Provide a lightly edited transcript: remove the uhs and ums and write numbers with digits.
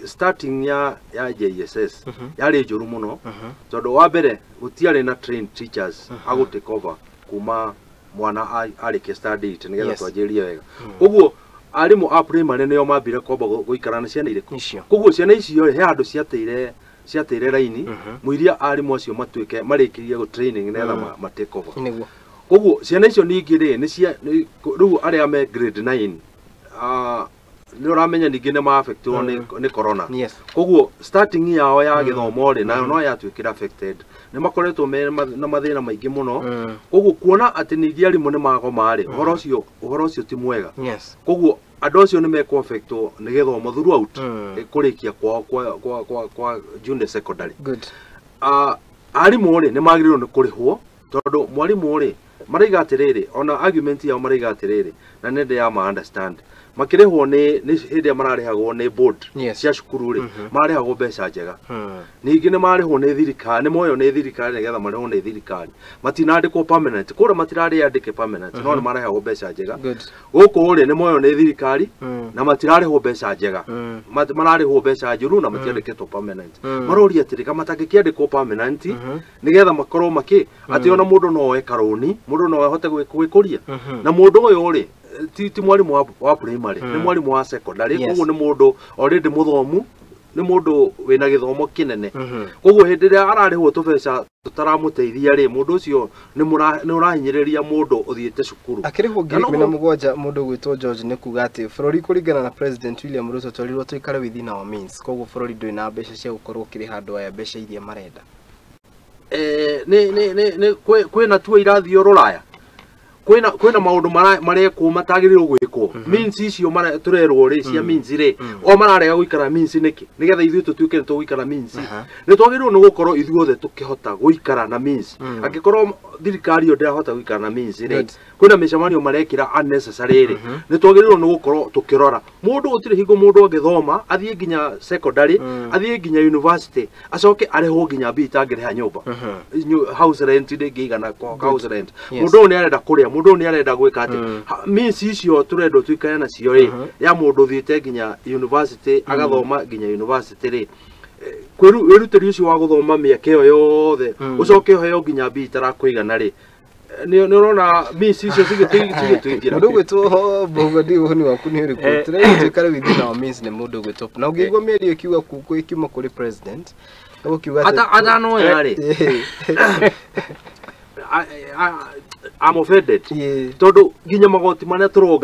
Starting ya JSS yarĩ njũru mũno, tondũ wa mbere gũtiarĩ na trained teachers agũ take over kuma mwana arĩkia standard 8 nĩgetha twanjĩrĩrie wega. Koguo arimũ a primary nĩo mambire kwamba gũikara na ciana irĩkũ? Icio. Koguo ciana icio rĩ, he handũ ciateire raini mũiria arimũ acio matuĩke marĩkĩrie gũ training nĩgetha ma take over. Koguo ciana icio ningĩ rĩ, nĩ cia rĩu arĩa me grade 9, nĩ ũramenya ningĩ nĩ ma-affectwo nĩ corona. Koguo starting yao ya gĩthomo rĩ, nayo no yatuĩkire affected. Nĩ makoretwo me na mathĩna maingĩ mũno. Koguo kuona atĩ ningĩ arimũ nĩ magoma rĩ, ũhoro ũcio ti mwega. Koguo andũ acio nĩ mekũ affectwo nĩ gĩthomo throughout kũrĩkia kwao kwa junior secondary. Arimũ rĩ, nĩ magĩrĩirwo nĩ kũrĩhwo, tondũ mwarimũ rĩ, maraiga atĩrĩrĩ, ona argument yao maraiga atĩrĩrĩ, na nĩ ndĩ ma understand, makĩrĩhwo nĩ hĩndĩ ĩrĩa mararĩhagwo nĩ board cia cukuru rĩ, mararĩhagwo mbeca njega. Ningĩ nĩ marĩhwo nĩ thirikari, nĩ moyo nĩ thirikari nĩgetha marĩhwo nĩ thirikari, matinandĩkwo permanent kũrĩa, matirarĩ andĩke permanent, no nĩ marĩhagwo mbeca njega. Gũkũ rĩ, nĩ moyo nĩ thirikari na matirarĩhwo mbeca njega. Mararĩhwo mbeca njũru na matiandĩkĩtwo permanent. Maroria atĩrĩ, ka matangĩkĩandĩkwo permanent nĩgetha makorwo makĩ atĩ ona mũndũ no oe karũni, mũndũ no ahote gwĩkũria. Na mũndũ ũyũ rĩ, ti mwarimũ wa primary, nĩ mwarimũ wa secondary. Koguo nĩ mũndũ already mũthomu, nĩ mũndũ wĩna gĩthomo kĩnene. Koguo hĩndĩ ĩrĩa ararĩhwo tũbeca tũtaramũteithia rĩ, mũndũ ũcio nĩ ũrahinyĩrĩria mũndũ ũthiĩte cukuru. Akĩrĩhwo ngiri Na ikũmi na mũgwanja. Mũndũ ũgwĩtwo George nĩ kuga atĩ bũrũri, kũringana na President William Ruto, twerirwo tũikare within our means, koguo bũrũri ndũrĩ na mbeca cia gũkorwo ũkĩrĩha andũ aya mbeca iria marenda. Nĩ kwĩna tuo irathiĩ rũraya, kwĩna maũndũ marekwo matagĩrĩirwo gwĩkwo. Means icio tũrerwo rĩ, cia means rĩ, o mararega gũikara means nĩkĩ? Nĩgetha ithuĩ tũtuĩke nĩ tũgũikara means, nĩ twagĩrĩirwo nĩ gũkorwo ithuothe tũkĩhota gũikara na means. Angĩkorwo thirikari ĩyo ndĩrahota gũikara na means rĩ, kwĩna mĩcemanio marekĩra unnecessary rĩ, nĩ twagĩrĩirwo nĩ gũkorwo tũkĩrora mũndũ. Gũtirĩ hingo mũndũ angĩthoma athiĩ nginya secondary, athiĩ nginya university, acoke arĩhwo nginya mbia itangĩrĩha nyũmba. House rent ndĩngĩigana house rent. Mũndũ ũyũ nĩ arenda kũrĩa, mũndũ ũyũ nĩ arenda gwĩka atĩ. Means icio tũrendwo tuikare nacio rĩ, ya mũndũ ũthiĩte nginya university, agathoma nginya university rĩ, wĩrutĩri ũcio wa gũthoma mĩaka ĩyo yothe, ũcoke ũheo nginya mbia itarakũigana rĩ, nĩ ũrona means icio cigĩtũingĩra. Mũndũ ũgwĩtwo Mbũgua, ndiũĩ ũhoni waku nĩ ũrĩkũ. Tũrerwo tuikare within our means nĩ mũndũ ũgwĩtwo, na ũngĩigua mĩario ĩkiuga ĩkiuma kũrĩ president, ũgũkiuga atĩ Atanoya rĩ, I'm offended, tondũ nginya magoti marĩa tũronga